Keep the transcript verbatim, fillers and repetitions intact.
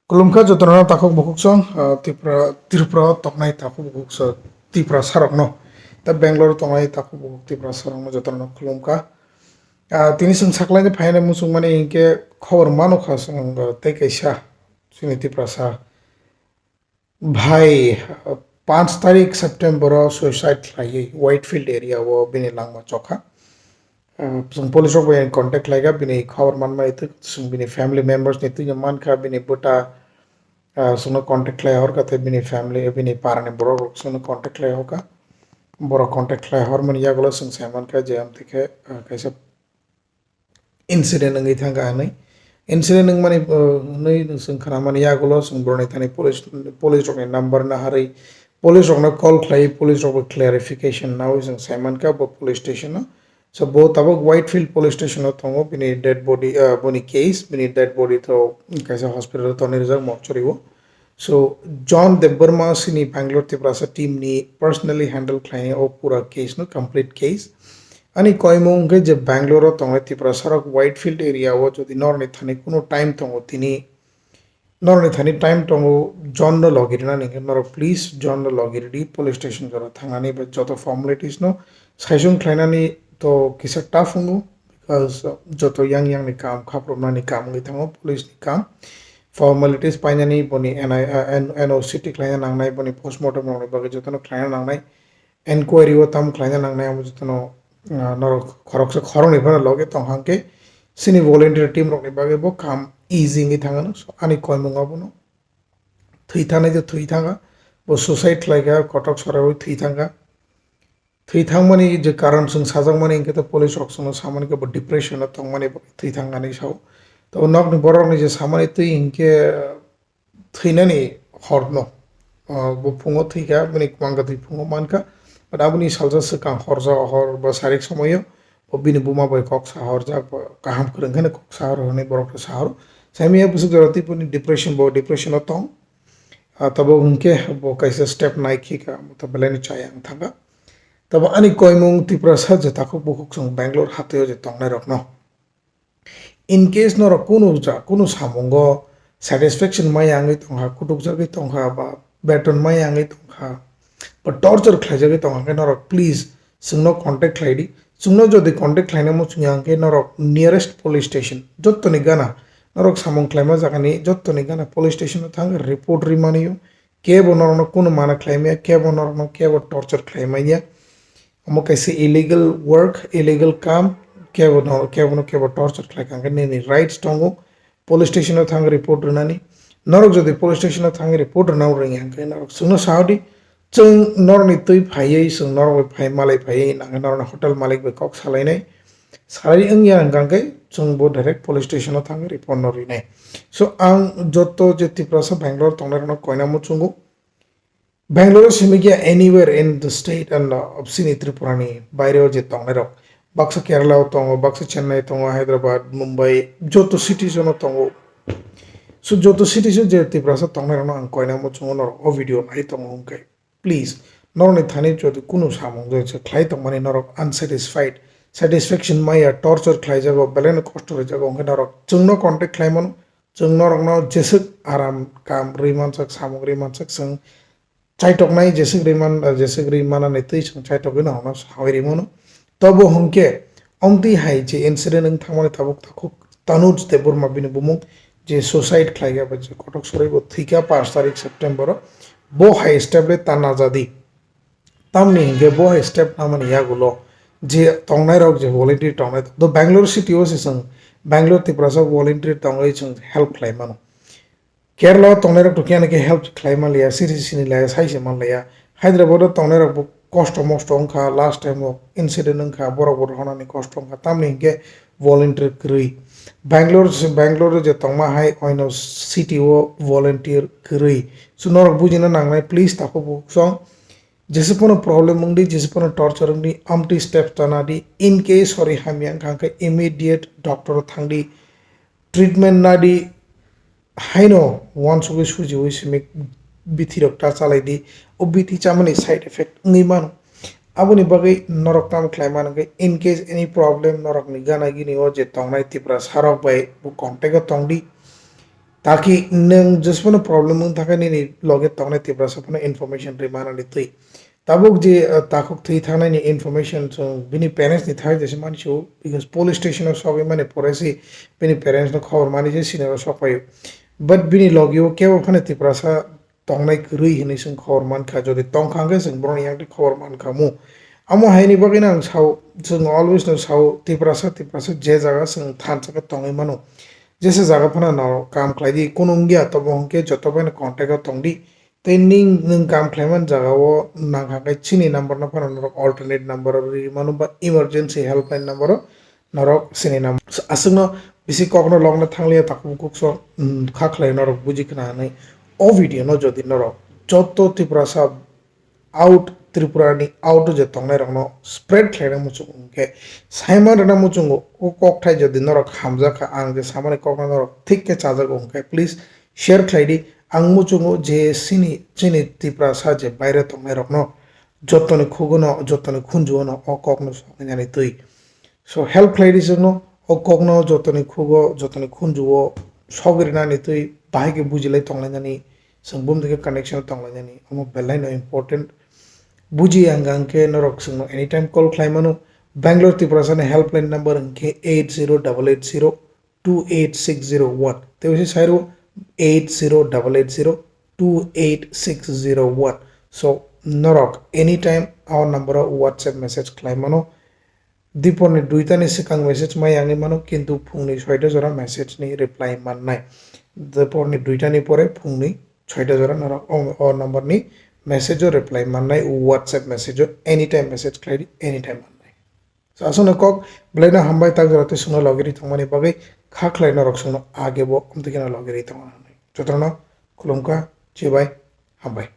Khulumkha jotono takhuk bukhuk song, ah, Tripura, Tripura toknai takhuk bukhuk song, Tripura sarokno. Ta Bangalore toknai takhuk bukhuk Tripura sarokno jotono khulumkha. Ah, tini chwng saklaini phaina muchung mani hinkhe khobor mano kha chwng, ah, tei kaisa chini Tripura sa. Bhai, ah, panch tarik September o suicide khlaiwi Whitefield area o bini langma chokha. Ah, chwng police rok bai contact khlaikha, bini khobor manmani twi, chwng bini family members ni twi mankha, bini bwta, ah, chwngno contact khlai horkha, tei bini family, bini parani borok rok chwngno contact khlai horkha. Borok contact khlai hormani yagulo chwng sai mankha je amtwi khe, ah, kaisa incident wngwi thangkha hinwi. Incident wngmani, uh, hinwi chwng khnamani yagulo chwng borokni thani police, police rokni number naharwi, police rokno call khlaiwi police rokbo clarification nawi chwng sai mankha bo police station o. So bo tabuk Whitefield police station o tongo, bini dead body, uh, boni case, bini dead body to kaisa hospital o tonwi rijak mortuary o. So John Debbarma chini Bangalore Tiprasa team ni personally handle khlainai o pura case no, complete case. Ani koimung hwnkhe je Bangalore o tongnai Tiprasa rok Whitefield area o jodi norokni thani kunu time tongo tini, norokni thani time tongo John no logi rinani hwnkhe norok please John no logi ridi police station jora thangnani bai joto formalities no saisung khlainani to kisa tough wngo because joto yang yang ni kam khaphrupnani kam wngwi thango police ni kam formalities painani boni N I, uh, N-, N O C T khlaina nangnai boni postmortem rokni bagwi jotono khlaina nangnai. Enquiry o tamo khlaina nangnai amo jotono, ah, norok khoroksa khoroknwi phano logi tong hwnkhe chini volunteer team rokni bagwi bo kam easy wngwi thangano. So ani koimung abono thwi thanai je thwi thanga, bo suicide khlaikha, kotok sorawi thwi thangkha. Thwi thangmani je karon chwng sajakmani hinkhe to police rok chwngno samani khe bo depression o tongmani bagwi thwi thangkha hinwi sao. To nokni borokni je samani twi hinkhe thwinani horno, ah, bo phungo thwikha, bini mangkha twi phungo mankha. But aboni salsa swkang horsa hor ba sarik somoio bo bini buma bai kok sahorjak, ba kaham kwrwng kheno kok sahor hwnwi borok rok sahoro. Saimaya bwswk jora twi boni depression, bo depression o tong. Ah, tabuk hinkhe bo kaisa step nai khika, amo to belaino chaya wng thangkha. Tabo ani koimung Tiprasa je takhuk bukhuk chwng Bangalore hatio je tongnai rokno. In case norok kunu ja, kunu samungo satisfaction maya wngwi tongkha, kutukjagwi tongkha, ba beton maya wngwi tongkha, ba torture khlaijagwi tongkha, hwnkhe norok please chwngno contact khlaidi. Chwngno jodi contact khlaina muchung ya hwnkhe norok nearest police station, jottoni gana norok samung khlaima jagani jottoni gana police station o thang report rimani o, kebo norokno kunu mana khlaimaya, kebo norokno kebo torture khlaimaya. Omo kaisa illegal work, illegal kam, kebo no, kebo no kebo torture khlai kha, hwnkhe nini rights tongo police station o thang report rwnani. Norok jodi police station o thang report rwna rwngya, hwnkhe norok chwngno sahodi, chwng norokni twi phaiwi, chwng norok bai phai, malai phaiwi, hwnkhe norokni hotel malik bai kok salainai. Salai wngya hwnkhe chwng bo direct police station o thang report no rinai. So ang joto je Tiprasa Bangalore tongnai rokno koina muchungo. Bangalore simi khe anywhere in the state and, uh, of sini Tripura ni baire o je tongnai rok. Baksa Kerala o tongo, baksa Chennai tongo, Hyderabad, Mumbai, joto cities o no tongo. So joto cities o je Tiprasa tongnai rok no ang koina muchungo norok o video nai tongo hwnkhe. Please, norokni thani jodi kunu samung jodi se khlai tongmani norok unsatisfied, satisfaction maya, torture khlaijago, belai no kosto rijago, hwnkhe norok chwngno contact khlai mano, chwng norokno jeswk aram kam rwi mansak, samung rwi mansak, chwng chaitoknai jeswk rwi man, jeswk rwi manani twi chwng chaitokgwi norokno sawi rwi mano. Tobo hwnkhe omtwi hai je incident wng thangmani tabuk takhuk Tanuj Debbarma bini bumung je suicide khlaikha ba je kotok sorwi bo thwikha panch tarik September o, bo hai step le ta najadi. Tamni hinkhe bo hai step namani yagulo je tongnai rok je volunteer tongnai do Bangalore city o se chwng Bangalore Tiprasa volunteer tongwi chwng help khlai mano. Kerala o tongnai rok to kiyani khe help khlai man liya, siri sini laya, sai se man laya. Hyderabad o tongnai rok bo kosto mosto wngkha, last time o incident wngkha, borok bo rohornani kosto wngkha, tamni hinkhe volunteer kwrwi. Bangalore, Bangalore je tongma hai oino city o volunteer kwrwi. So norok bujina nangnai, please takhuk bukhuk song. Jesa pono problem wngdi, jesa pono torture wngdi, amtwi step chana di. In case hori hamya wngkha hwnkhe immediate doctor o thangdi, treatment nadi, haino uansugwi sujiwi simi bithi rok ta chalaidi. O bithi chamani side effect wngwi mano. Aboni bagwi norok tamo khlai mano hwnkhe, in case any problem norokni gana gini o je tongnai Tiprasa rok bai bo contact o tongdi. Taki nwng jesphano problem wng thangkhe nini loge tongnai Tiprasa phano information rwi manani twi. Tabuk je, uh, takhuk thwi thangnaini information chwng bini parents ni thai jesa mani sio, because police station o sogwi mani pore si bini parents no khobor mani je sini oro sok paio. But bini loge o kebo phano Tiprasa tongnai kwrwi hinwi chwng khobor mankha. Jodi tongkha hwnkhe chwng borokni yakni khobor mankha mu. Amo haini bagwino ang sao, chwng always no sao, Tiprasa, Tiprasa je jaga chwng thansa khe tongwi mano. Jesa jaga phano norok kam khlai di, kunu wngya tobo hwnkhe joto baino contact o tong di. Tei ning nwng kam khlaiman jaga o nangkha khe chini number no phano norok alternate number o rwi mano ba emergency helpline number o norok sini number. Aswkno bisi kokno lokna thangliya takhuk kukso, mm, kha khlai norok buji khna hwnwi o video no jodi norok joto Tiprasa out, Tripura ni out o je tongnai rokno spread khlaina muchungo hwnkhe, saiman rwna muchungo o kokthai jodi norok hamjakha, ang je samani kokno norok thik khe chajago hwnkhe, please share khlai di. Ang muchungo je sini, chini Tiprasa je baire tongnai rokno jotoni khugono, jotoni khunjuono o kokno soknani twi. So help khlai di chwngno, o kokno jotoni khugo, jotoni khunjuo sogwi rwnani twi bahai khe bujilai tonglainani, chwng bumtwi khe connection tonglainani, omo belai no important. Buji ang hwnkhe norok chwngno anytime call khlai mano. Bangalore Tiprasa ni helpline number hwnkhe eight zero double eight zero two eight six zero one. Tei usi sairo eight zero double eight zero two eight six zero one. So norok anytime our number o WhatsApp message khlai mano. Diporni duitani swkang message mai yangwi mano, kintu phungni soita jora message ni reply mannai. Diporni duitani pore phungni soita jora norok o, o number ni message o reply mannai, WhatsApp message o anytime message khlai di, anytime mannai. So, aswkno kok, belai no hambai tak jora tei chwngno logi ri tongmani bagwi, kha khlai norok chwngno age bo amtwi kheno logi ri tongo hwnwi. Jotono khulumkha, chibai, hambai.